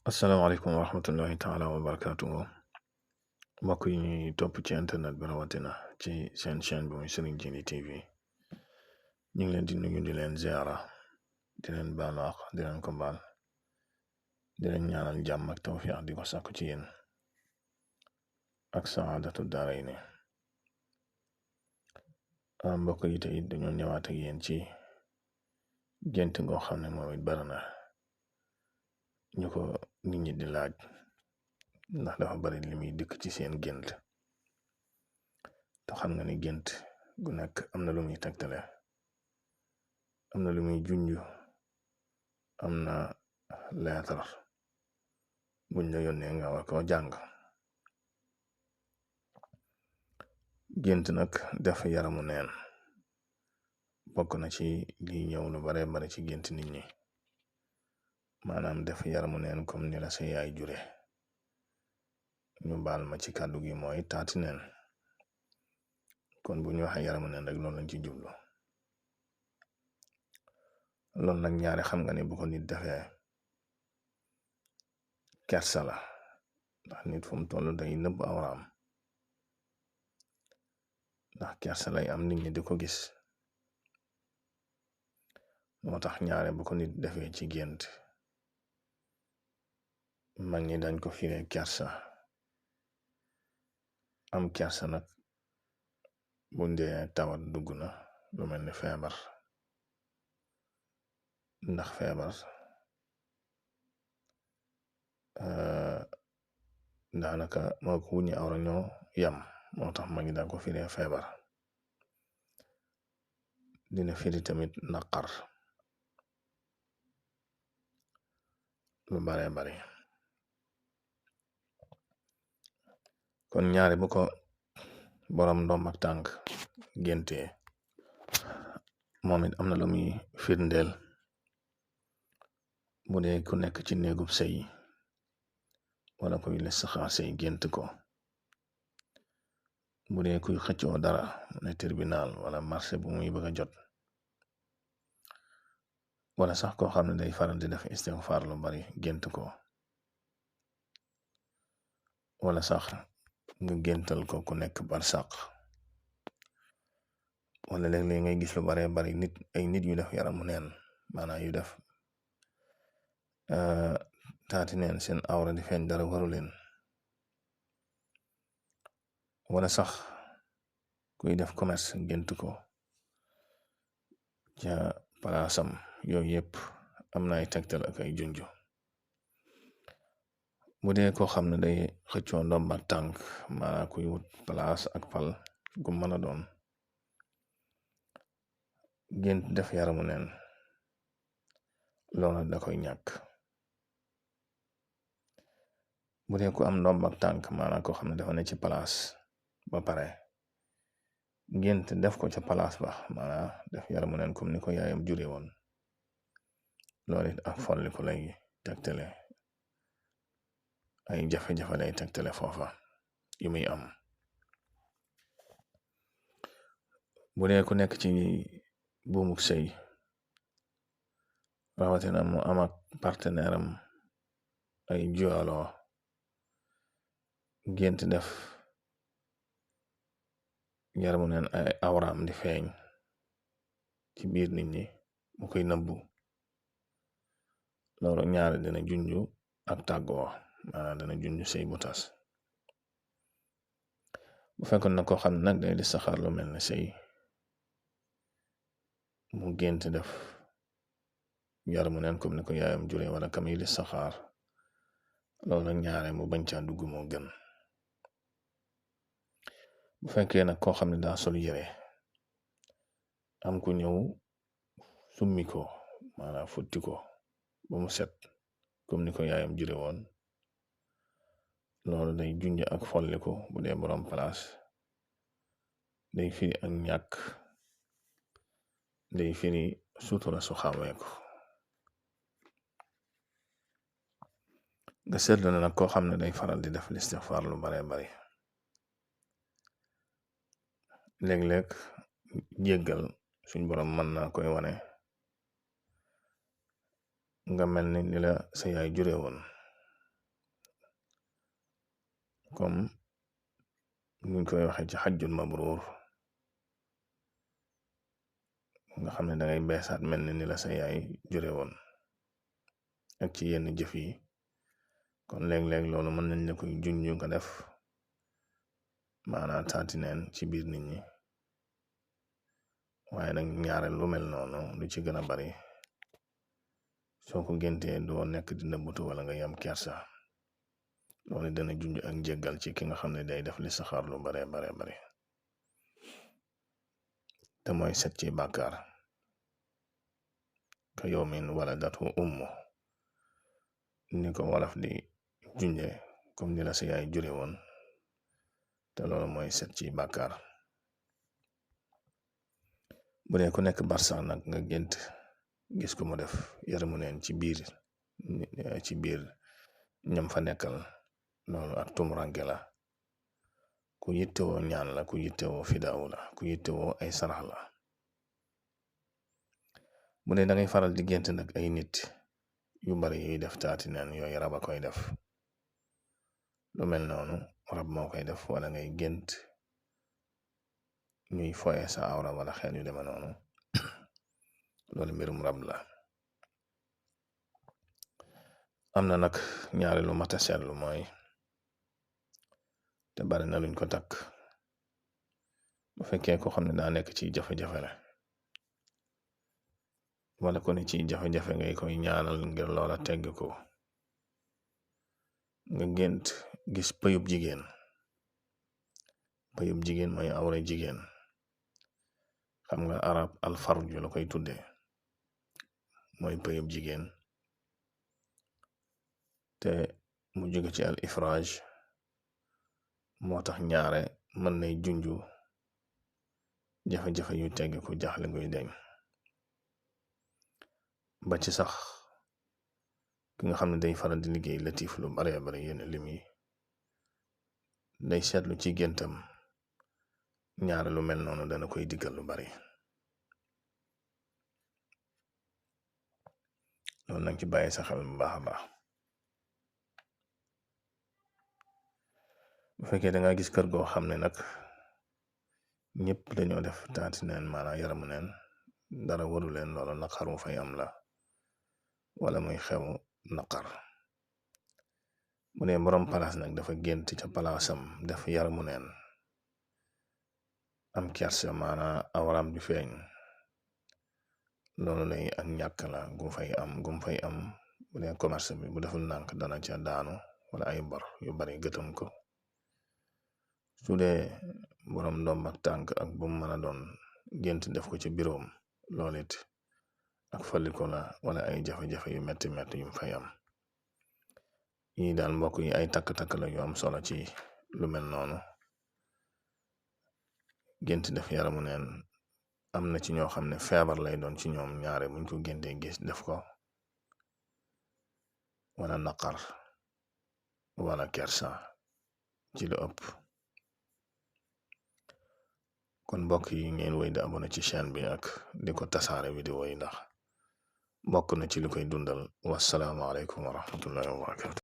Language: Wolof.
asalaamaaleykum wa rahmatullahi taala wa barakatuhu mbokk yi ñuy topp ci internet bi rawatina ci seen chaîne bi muy Serigne Djily TV ñu ngi leen di nuyu di leen ziara di leen baal wax di leen ko baal di leen ñaanal jàmm ak tawfiq di ko sàkku ci yéen ak saadatu daarayni mbokk yi tey dañoo ñëwaat ak yéen ci gént ngoo xam ne moom it bari na ñu ko nit ñi di laaj ndax dafa bari li muy dëkk ci seen gént te xam nga ni gént gu nekk am na lu muy tegtale am na lu muy junju am na leetar buñ la yónnee nga war koo jàng gént nag def yaramu neen bokk na ci lii ñëw lu bare bare ci gént nit ñi maanaam def yaramu neen comme ni la sa yaay jure ñu baal ma ci kàddu gi mooy taati neen kon bu ñu waxee yaramu neen rek loolu lañ ci jublu loolu nag ñaari xam nga ni bu ko nit defee kersa la ndax nit fu mu toll day nëbb awraam ndax kersa lay am nit ñi di ko gis moo tax ñaare bu ko nit defee ci gént mag ñi dañ ko firee kersa am kersa nag bu ndee tawat dugg na lu mel ni feebar ndax feebar daanaka moo ko wuñi awra ñoo yam moo tax mag ñi dañ ko firee feebar dina firi tamit naqar lu bare bari kon ñaari bu ko borom ndoom ak tànk génte moom it am na lu muy firndeel bu dee ku nekk ci néegub sëy wala kuy les saxaar sëy gént ko bu dee kuy xëccoo dara ne tribunal wala marché bu muy bëgg a jot wala sax koo xam ne day faral di def istighfar lu bari gént ko wala sax nga géntal ko ku nekk barsàq wala léeg-léeg ngay gis lu bare bari ay nit yu def yaramu neen maanaam yu def taati neen seen awra di feeñ dara waru leen wala sax kuy def commerce gént ko ca palaasam yooyu yëpp am na ay tegtal ak ay junju bu dee koo xam ne day xëccoo ndomb ak tànk maanaam kuy wut palaas ak pal gu mën a doon gént def yaramu neen loolu da koy ñàkk bu dee ku am ndomb ak tànk maanaam koo xam ne dafa ne ci palaas ba pare gént def ko ca palaas ba maanaam def yaramu neen comme ni ko yaayam jure woon loolu it ak folli ko lay tegtale ay jafe-jafe lay tegtale foofa yu muy am bu dee ku nekk ci buumuk sëy rawatina mu am ak partenaire am ay juyaloo gént def yaramu neen ay awraam di feeñ ci biir nit ñi mu koy nëbbu loolu ñaari dina junju ak tàggoo maanaam dana junju sëy bu tas bu fekkoon na koo xam ne nag day di saxaar lu mel ne sëy mu gént def yaramu neen comme ni ko yaayam jure wala kamay di saxaar loolu nag ñaare mu bañ caa dugg moo gën bu fekkee nag koo xam ne daa sol yére am ku ñëw summi ko maanaam futti ko ba mu set comme ni ko yaayam jure woon loolu day junj ak folliku bu dee borom place day firi ak ñàkk day firi sutura su xaweeku nga seetlu na nag koo xam ne day faral di def listixfaar lu bare bari léeg-léeg jéggal suñ borom mën na koy wane nga mel ni la sa yaay jure woon comme niñ koy waxee ci xajjul mabruur nga xam ne dangay beesaat mel ni la sa yaay jure woon ak ci yenn jëf yi. kon léeg-léeg loolu mën nañ la koy junju nga def maanaa taati neen ci biir nit ñi, waaye nag ñaareel lu mel noonu lu ci gën a bari soo ko géntee doo nekk di nëbbutu wala nga yam kersa. loolu dana junj ak njéggal ci ki nga xam ne day def li saxaar lu bare bari te mooy set ci bàkkaar ka yawmin waladatu ummu ni ko wolof di junje comme ni la sa yaay jure woon, te loolu mooy set ci bàkkaar. bu dee ku nekk barsax nag nga gént gis ko mu def yaramu neen ci biir ñam fa nekkal, loolu ak tumuranke la. ku yittewoo ñaan la, ku yittewoo fidaawu la, ku yittewoo ay sarax la. bu dee da ngay faral di gént nag ay nit yu bari yuy def taati neen, yooyu rab a koy def. lu mel noonu rab moo koy def, wala ngay gént ñuy foye sa awra wala xel yu deme noonu loolu mbirum rab la. am na nag ñaari lu mat a seetlu mooy, te bari na luñ ko takk, bu fekkee ko xam ne daa nekk ci jafe-jafe la wala ko ne ci jafe-jafe ngay koy ñaanal ngir loola tegg ko, nga gént gis pëyub jigéen mooy awra jigéen. xam nga arab alfarju la koy tudde, mooy pëyub jigéen, te mu jóge ci al ifraj, moo tax ñaare mën nay junju jafe-jafe yu tegg ko, jaxle guy deñ. ba ci sax ki nga xam ne day faral di liggéey latif lu bare bare yenn lim yi day seetlu ci géntam ñaare lu mel noonu dana koy diggal lu bari. loolu nag ci bàyyi sa xel bu baax a baax. bu fekkee da nga gis kër goo xam ne nag ñëpp dañoo def taati neen, maanaam yaramu neen, dara waru leen, loolu naqar mu fay am la wala muy xew naqar. bu dee borom palaas nag dafa gént ca palaasam def yaramu neen, am kersa, maanaam awraam di feeñ, loolu lay ak ñàkk la gum fay am. bu dee commerce bi bu deful nànk dana ca daanu, wala ay bor yu bari gëtam ko. su dee borom ndomb ak tànk ak bu mu mën a doon gént def ko ci biroom, loolu it ak faliko la, wala ay jafe-jafe yu metti yu fay am. yi daal mbokk yi ay takk-takk la yu am solo ci lu mel noonu. gént def yaramu neen am na ci ñoo xam ne feebar lay doon ci ñoom, ñaare buñ ko géntee gis def ko, wala naqar wala kersa ci lu ëpp. kon mbokk yi ngeen wéy di abonné ci chaîne bi ak di ko tasaare vidéo yi, ndax bokk na ci li koy dundal. wassalaamu aleykum wa rahmatullahi wa barakatu.